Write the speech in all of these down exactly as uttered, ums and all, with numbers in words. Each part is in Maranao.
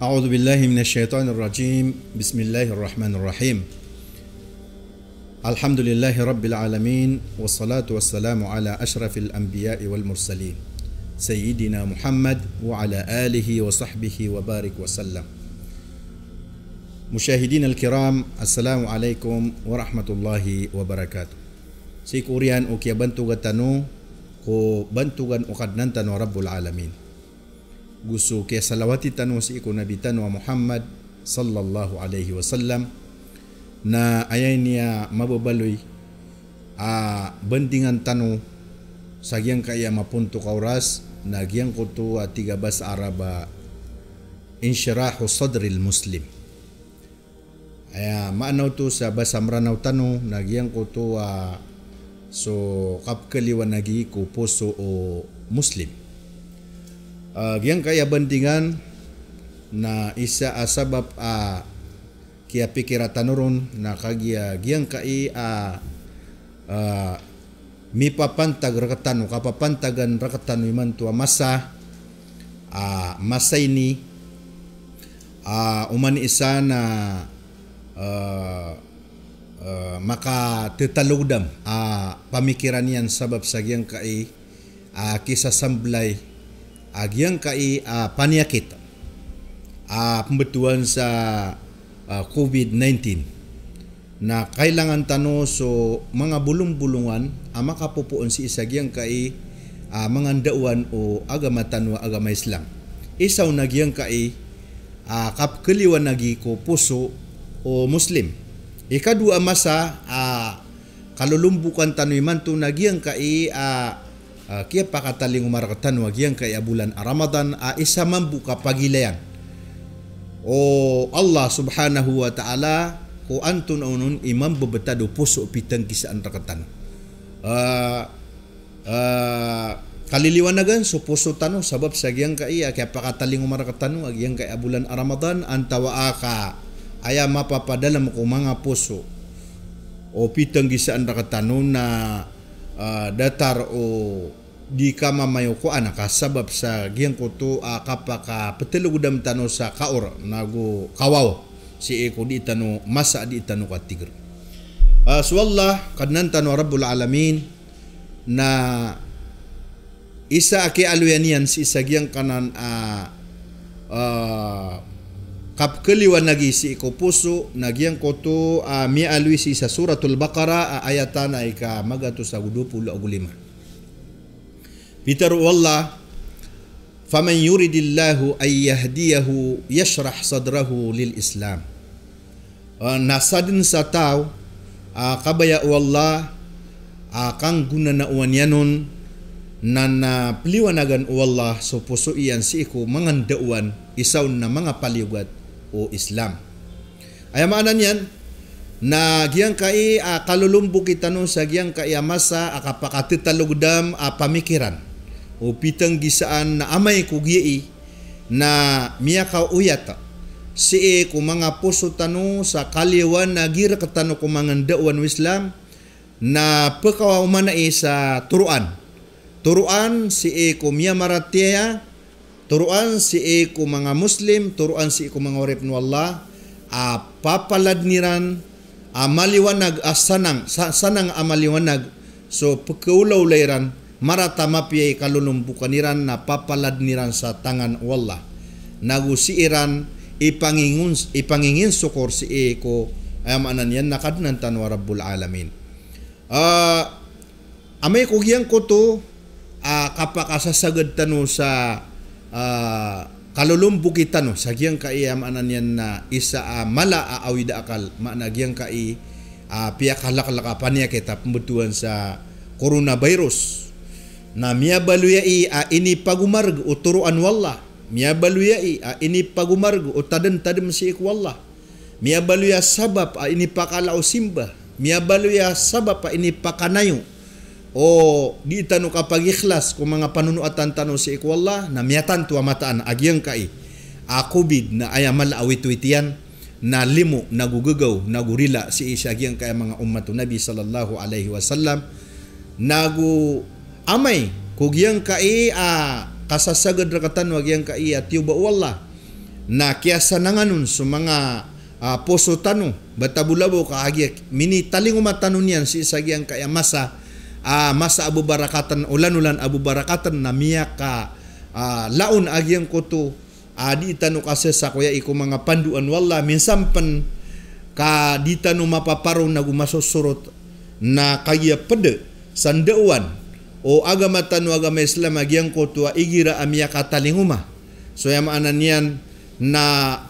أعوذ بالله من الشيطان الرجيم. بسم الله الرحمن الرحيم. الحمد لله رب العالمين، والصلاة والسلام على أشرف الأنبياء والمرسلين، سيدنا محمد وعلى آله وصحبه وبارك وسلم. مشاهدينا الكرام، السلام عليكم ورحمة الله وبركاته. Sii ko oriyan o kiyabantogan tano ko bantogan o Kadnan tano a Rabbul Alamin, go so kiyasalawati tano sii ko Nabi tano a Muhammad sallallahu alaihi wasallam, na aya niyan a mababaloy a bandingan tano sa giyangkai a mapontok a oras, na giyangkoto a tig a basa Arab a inshirahu sadril muslim. Aya maana oto sa basa Mranaw tano na giyangkoto a so kapkaliwanagi ko poso o Muslim. Ah, giyangkai a bandingan na isa a sabap a kiyapikira tano ron na kagiya giyangkai a, ah, mipapantag rktano, kapapantagan rktano imanto a masa, ah, masa ini, ah, oman i isa na, ah, ah, makatetalogdam a pamikiran iyan sabap sa giyangkai a kisasamblay a giyangkai a paniyakit a pmbtowan sa, ah, covid nineteen. Na kailangan tano so manga bolongbolongan a makapopoon sii sa giyangkai a manga ndaowan o agama tano a agama Islam. Isa on na giyangkai a kapkaliwanagi ko poso o Muslim. Ikadowa a masa a kalolombokan tano imanto na giyangkai a, ah, kiyapakatalingoma rktano a giyangkai a bolan a Ramadan a isa mambo ka pagilayan o Allah subhanahu wa ta'ala ko antonaa onon i mambebetad o poso o pitanggisaan rktano. Ah, ah, kaliliwanagan so poso tano sabap sa giyangkai a kiyapakatalingoma rktano a giyangkai a bolan a Ramadan, antawaa ka aya mapapadalm ko manga poso o pitanggisaan rktano na, ah, datar o di kamamayokoan ka sabap sa giyangkoto a kapakaptlogdam tano sa kaor nago kawaw sii ko di tano masa, di tano katigr. Ah, so Allah, Kadnan tano a Rabbul Alamin, na isa a kiyaaloya niyan sii sa giyangkanan a, ah, kapkaliwanagi sii ko poso na giyangkoto a miyaaloy sii sa Suratul Baqarah a ayat a ika magatos ago dowa polo ago lima. Pitharo o Allah, "Faman yuridillahu an yahdiyahu yashrah sadrahu lil Islam." Ah, na sadn sa taw a kabaya o Allah a kanggonanaowan iyan on, na, na pliwanagan o Allah so poso iyan sii ko manga ndaowan, isa on na manga paliyogat o Islam. Aya maana niyan na giyangkai a kalolomboki tano sa giyangkai a masa a kapakatetalogdam a pamikiran o pitanggisaan na amay ko giyai na miyakaoyat sii ko manga poso tano sa kaliwanagi rktano ko manga ndaowan o Islam, na pkaomanai sa toroan. Toroan sii ko miyamaratiyaya, toroan sii ko manga Muslim, toroan sii ko manga oripn o Allah, a papaladn iran a maliwanag a sanang, sa-, sanang a maliwanag so pkaolaola iran, marata mapiya i kalolombokan iran na papaladn iran sa tangan o Allah. Nago siran ipangingon-, ipanginginsokor sii ko, aya maana niyan na Kadnan tano a Rabbul Alamin. Ah, amay ko giyangkoto a kapakasasagad tano sa, ah, kalolomboki tano sa giyangkai a maana niyan na isa a mala a awid a akal, maana giyangkai a piyakalaklak a paniyakit a pmbtowan sa coronavirus. Na miyabaloy ai a inipagomarg o toroan o Allah, miyabaloy ai a inipagomarg o tadmtadm sii ko Allah. Miyabaloy a sabap a inipakala o simba. Miyabaloy a sabap a inipakanayo o di tano kapagikhlas ko manga panonoatan tano sii ko Allah, na miyatanto a mataan a giyangkai a covid na aya mala a witwit iyan na limo nago gagaw nago rila sii sa giyangkai a manga ummat o Nabi sallallahu alaihi wasallam. Nago amay ko giyangkai a kasasagad rktano a giyangkai a tiyoba o Allah na kiyasanangan on so manga, ah, poso tano, ba tabolabo ka agiya minitalingoma tano niyan sii sa giyangkaya masa, ah, masa a babarakatan, olan-olan a babarakatan na miyaka, ah, laon a giyangkoto a di tano kasesakoyai ko manga pandoan o Allah, minsan pen ka di tano mapaparo nago masosorot na kagiya ped sa ndaowan o agama tano a agama Islam a giyangkoto a igira a miyakatalingoma. So aya maana niyan na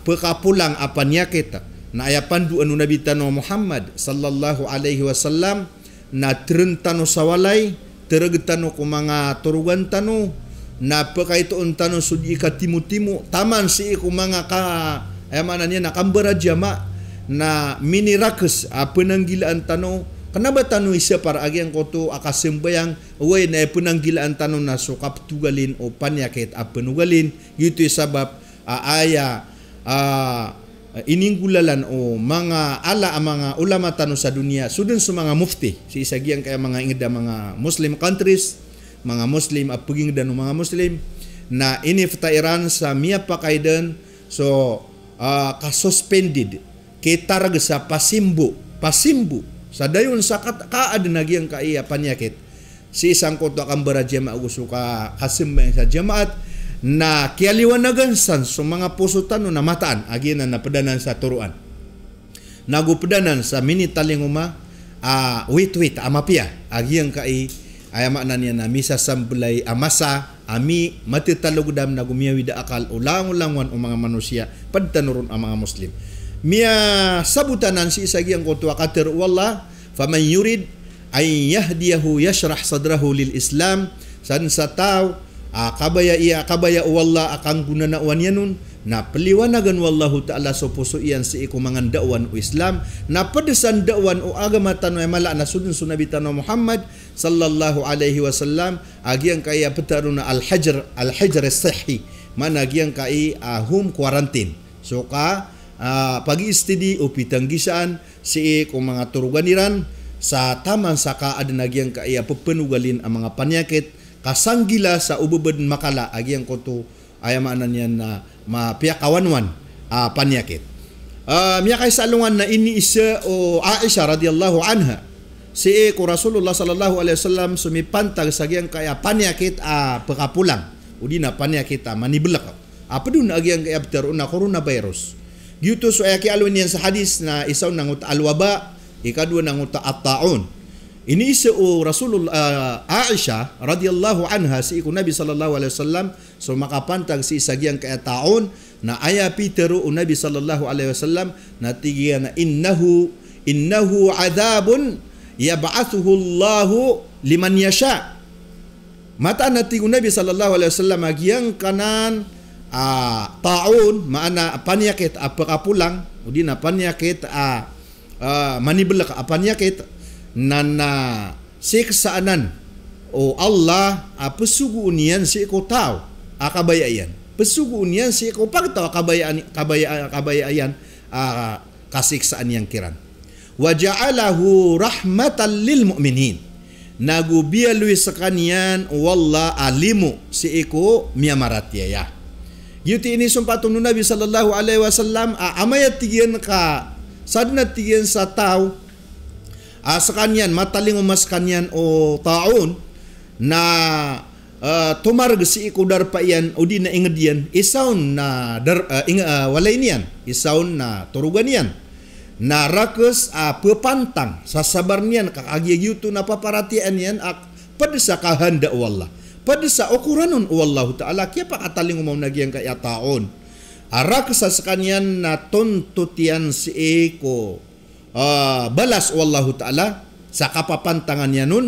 pekapolang a paniyakit, na aya pandoan o Nabi tano Muhammad sallallahu alaihi wasallam, na teren tano sa walay, tereg tano ko manga torogan tano, na pekaitoon tano so di katimotimo, taman sii ko manga ka, aya maana niyan na kambarajama, na minirakes a penanggilaan tano, kena ba tano isapar a giyangkoto a kasambayang, oway na aya penanggilaan tano na so kapetogalin o paniyakit a penogalin, giyoto i sabap a aya, ah, ininggolalan o manga ala a manga olama tano sa doniya, so den so manga mufti sii sa giyangkaya manga inged a manga Muslim countries, manga Muslim a pegingedan o manga Muslim, na inifta iran sa miyapakay den so, ah, kasuspended, kitareg sa pasimbo, pasimbo sa dayon sa kat-, kaaden a giyangkaya paniyakit sii sangkoto a kambarajama ago so ka-, kasambayang sa jamaat, na kiyaliwanagan san so manga poso tano na mataan a giyanan na ped anan sa toroan. Nago ped anan sa minitalingoma a witwit a mapiya a giyangkai, aya maana niyan na misasambelay a masa a mi-, matetalogdam nago miyawid a akal o langolangowan o manga manosiya, ped tano ron a manga Muslim. Miyasabot anan sii sa giyangkoto a katero o Allah, "Faman yurid an yahdiyahu yashrah sadrahu lil Islam." San sa taw a kabaya iya, kabaya o Allah a kanggonanaowan iyan on, na peliwanagen o Allahu Ta'ala so poso iyan sii ko manga ndaowan o Islam, na ped sa ndaowan o agama tano a mala na so den so Nabi tano Muhammad sallallahu alaihi wasallam, a giyangkai a petero na al-hijr, al-hijr as-sihhi, maana giyangkai a home quarantine. So ka, ah, pag-i-study o pitanggisaan sii ko manga torogan iran, sa taman sa kaaden a giyangkai a pepenogalin a manga paniyakit, kasanggila sa o bebeden makala a giyangkoto, aya maana niyan na mapiyakawanwan a paniyakit. Ah, miyakaisa alongan na iniiza o Aisha radhiyallahu anha sii ko Rasulullah sallallahu alaihi wasallam so mipantag sa giyangkai a paniyakit a pekapolang, odi na paniyakit a manibelek. A ped on a giyangkai a petero na coronavirus. Giyoto so aya kiyaaloy niyan sa hadis na isa on na ngoto a al-waba, ikadowa na ngoto a at-ta'un. Iniiza o Rasulullah, ah, Aisha radhiyallahu anha sii ko Nabi sallallahu alaihi wasallam so makapantag sii sa giyangkai a ta'un, na aya pitero o Nabi sallallahu alaihi wasallam na tig iyan a, "Innahu, innahu adhabun yab'athuhu Allahu liman yasha." Mataan a tig o Nabi sallallahu alaihi wasallam a giyangkanan a ta'un, maana a paniyakit a pekapolang, odi na paniyakit a, ah, manibelek a paniyakit, na, na siksa anan o Allah a pesogoon iyan sii ko taw a kabaya iyan. Pesogoon iyan sii ko pagtaw a kabaya, kabaya, kabaya iyan, ah, kasiksaan iyan kiran. "Wa ja'alahu rahmatan lil mu'minin." Nago biyaloy sekaniyan o Allah a limo sii ko miyamaratiyaya. Giyoto i inisompat on o Nabi sallallahu alaihi wasallam a amay a tig iyan ka, sa den a tig iyan sa taw a sekaniyan, matalingoma sekaniyan o ta'un, na, ah, tomareg sii ko darpa iyan, odi na inged iyan, isa on na dar-, ah, ing-, ah, walay niyan, isa on na torogan iyan. Na rakes a pepantang sa sabar niyan ka kagiya giyoto na paparatiyayaan iyan a ped sa kahanda o Allah, ped sa okoran on o Allahu Ta'ala, kiyapakatalingoma on a giyangkai a ta'un. A rakes a sekaniyan na tontot iyan sii ko, ah, balas o Allahu Ta'ala sa kapapantangan iyan on.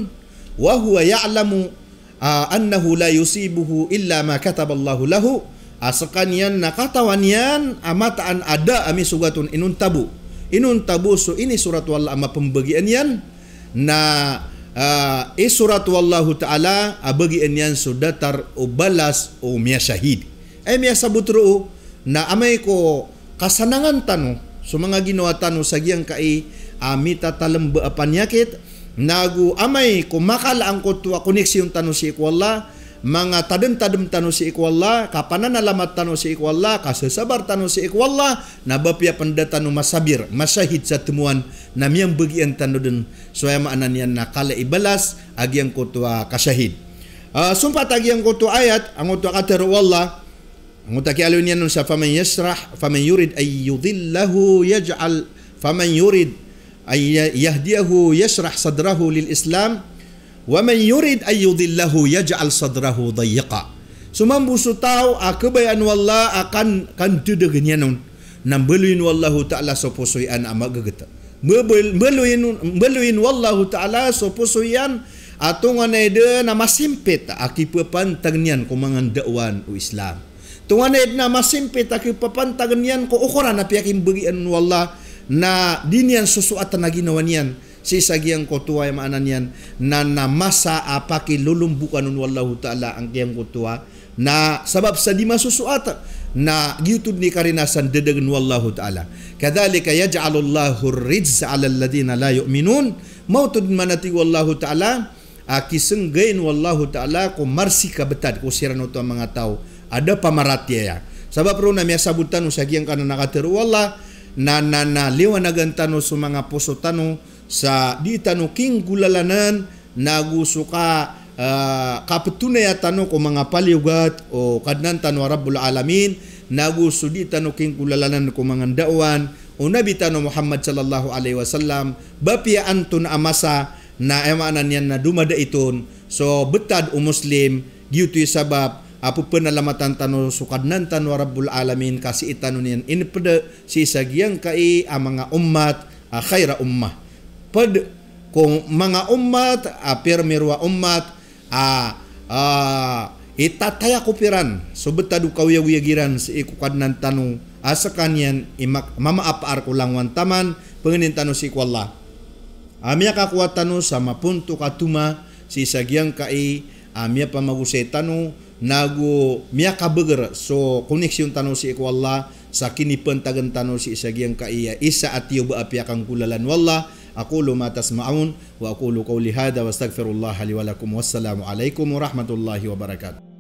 "Wa huwa ya'lamu, ah, annahu la yusibuhu illa ma kataballahu lahu." A sekaniyan na katawan iyan a mataan a da a misogat on inonta bo. Inonta bo so inisorat o Allah a mapembagian iyan, na, ah, isorat o Allahu Ta'ala a bagian iyan so datar o balas o miyashahid. Ay miyasabot roo na amay ko kasanangan tano so manga ginawa tano sa giyangkai a mitatalamba a paniyakit, nago amay ko makala angkoto a koneksiyon tano sii ko Allah, manga tademtadem tano sii ko Allah, kapananalamat tano sii ko Allah, kasesabar tano sii ko Allah, na ba piya pen da tano masabir, masahid sa temoan, na miyambegian tano den so aya maana niyan na kala i balas a giyangkoto a kasahid. Ah, sompat a giyangkoto a ayat, angkoto a katharo o Allah, angkoto a kiyaaloy niyan on sa, "Faman yashrah, faman yurid an yudillahu yaj'al, faman yurid an ya-, yahdiyahu yashrah sadrahu lil Islam, wa man yurid an yudillahu yaj'al sadrahu dayyiqa." So mambo so taw a kabayaan o Allah a kan, kandedegen iyan on, na mbaloyin o Allahu Ta'ala so poso iyan a magegeta. Mbal-, mbaloyin, mbaloyin o Allahu Ta'ala so poso iyan a tonganay den a masimpit a kipapantag niyan ko manga ndaowan o Islam. Tonganay den a masimpit a kipapantag niyan ko okoran a piyakimbegian o Allah, na di niyan sosoaten a ginawa niyan sii sa giyangkoto a aya maana niyan na, na masa a pakilolombokan on o Allahu Ta'ala angkiyangkoto a, na sabap sa di masosoat, na giyoto den i karina sa ndedegen o Allahu Ta'ala. Kadhalika yaj'alullahu ar-rijza 'alal ladhina la yu'minun. Maoto den man a tig o Allahu Ta'ala a kisenggain o Allahu Ta'ala ko marsi ka betad ko siran oto a manga taw a da pamaratiyaya. Sabap roo na miyasabot tano sa giyangkanan a katharo o Allah, na, na, na liwanagan tano so manga poso tano sa di tano kinggolalanan, nago so ka, ah, kapetonaya tano ko manga paliyogat o Kadnan tano a Rabbul Alamin, nago so di tano kinggolalanan ko manga ndaowan o Nabi tano Muhammad sallallahu alaihi wasallam, ba piya antonaa a masa na aya maana niyan na domadait on so betad o Muslim, giyoto i sabap a pepenalamatan tano so Kadnan tano a Rabbul Alamin, ka sii tano niyan iniped sii sa giyangkai a manga ummat a khaira ummah. Ped ko manga ummat a pirmiro a ummat a, a, itataya ko piran so betad o kaoyagoyag iran sii ko Kadnan tano a sekaniyan i mak-, mamaapaar ko langowan taman, pengenin tano sii ko Allah a miyakakowa tano sa mapontok a toma sii sa giyangkai a miyapamagosay tano, nago miyakabeger so koneksiyon tano sii ko Allah, sa kinipantagen tano sii sa giyangkai a isa a tiyoba a piyakanggolalan o Allah. Aqulu ma tasma'un, wa aqulu qawli hadha, wa astaghfirullaha li wa lakum. Wassalamu alaikum warahmatullahi wabarakatuh.